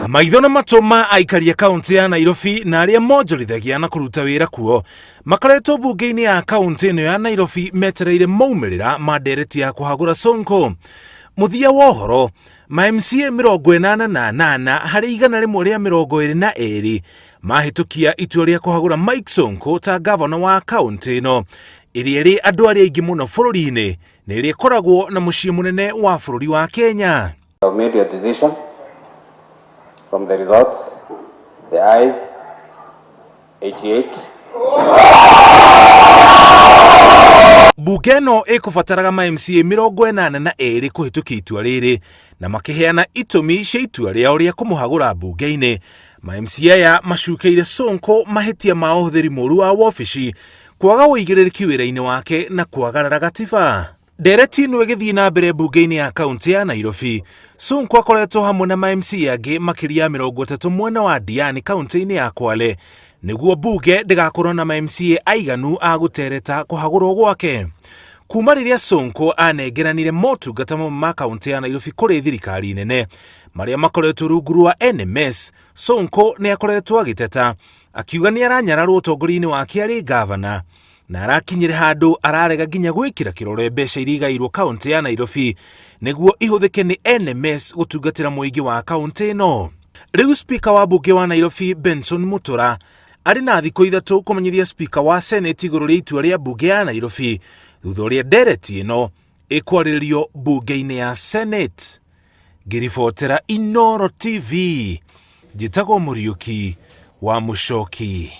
Maitho na matũ ma aikari a kaũntĩ ya Nairobi na arĩa monjorithagia na kũruta wĩra kuo makoretwo mbunge-inĩ ya kaũntĩ ĩno ya Nairobi metereire maumĩrĩra ma ndereti ya kũhagũra Sonko. Mũthia wa ũhoro, ma MCA 88 harĩ 122 mahĩtũkia itua rĩa kũhagũra Mike Sonko ta gavana wa kaũntĩ ĩno ĩrĩa ĩrĩ andũ arĩa aingĩ mũno bũrũri-inĩ na ĩrĩa ĩkoragwo na mũciĩ mũnene wa bũrũri wa Kenya. I've made your decision from the results, the ayes 88. Mbunge ĩno ĩkũbataraga ma MCA 82 kũhĩtũkia itua rĩrĩ na makĩheana itũmi cia itua rĩao rĩa kũmũhagũra mbunge-inĩ. Ma MCA aya macukĩire Sonko mahĩtia ma ũhũthĩri mũru wa wobici, kwaga ũigĩrĩrĩki wĩra-inĩ wake na kwagarara gatiba. Ndereti ĩno ĩgĩthiĩ na mbere mbunge-inĩ ya kaũntĩ ya Nairobi, Sonko akoretwo hamwe na ma MCA angĩ makĩria ya 30 mwena wa Diani kaũntĩ-inĩ ya Kwale nĩguo mbunge ndĩgakorwo na ma MCA aiganu a gũtereta kũhagũrwo gwake. Kuma rĩrĩa Sonko anengeranire motungata mamwe ma kaũntĩ ya Nairobi kũrĩ thirikari nene marĩa makoretwo rungu rwa NMS, Sonko nĩ akoretwo agĩteta akiuga nĩ aranyararwo ũtongoria-inĩ wake arĩ ngavana na arakinyire handũ ararega nginya gwĩkĩra kĩrore mbeca iria igairwo kaũntĩ ya Nairobi nĩguo ihũthĩke nĩ NMS gũtungatĩra mũingĩ wa kaũntĩ ĩno. Rĩu spika wa mbunge wa Nairobi Benson Mutura arĩ na thikũ 3 kũmenyithia spika wa Senate igũrũ rĩa itua rĩa mbunge ya Nairobi thutha ũrĩa ndereti ĩno ĩkwarĩrĩrio mbunge-inĩ ya Senate. Ngĩribotera Inooro TV, njĩtagwo Mũriũki wa Mũcoki.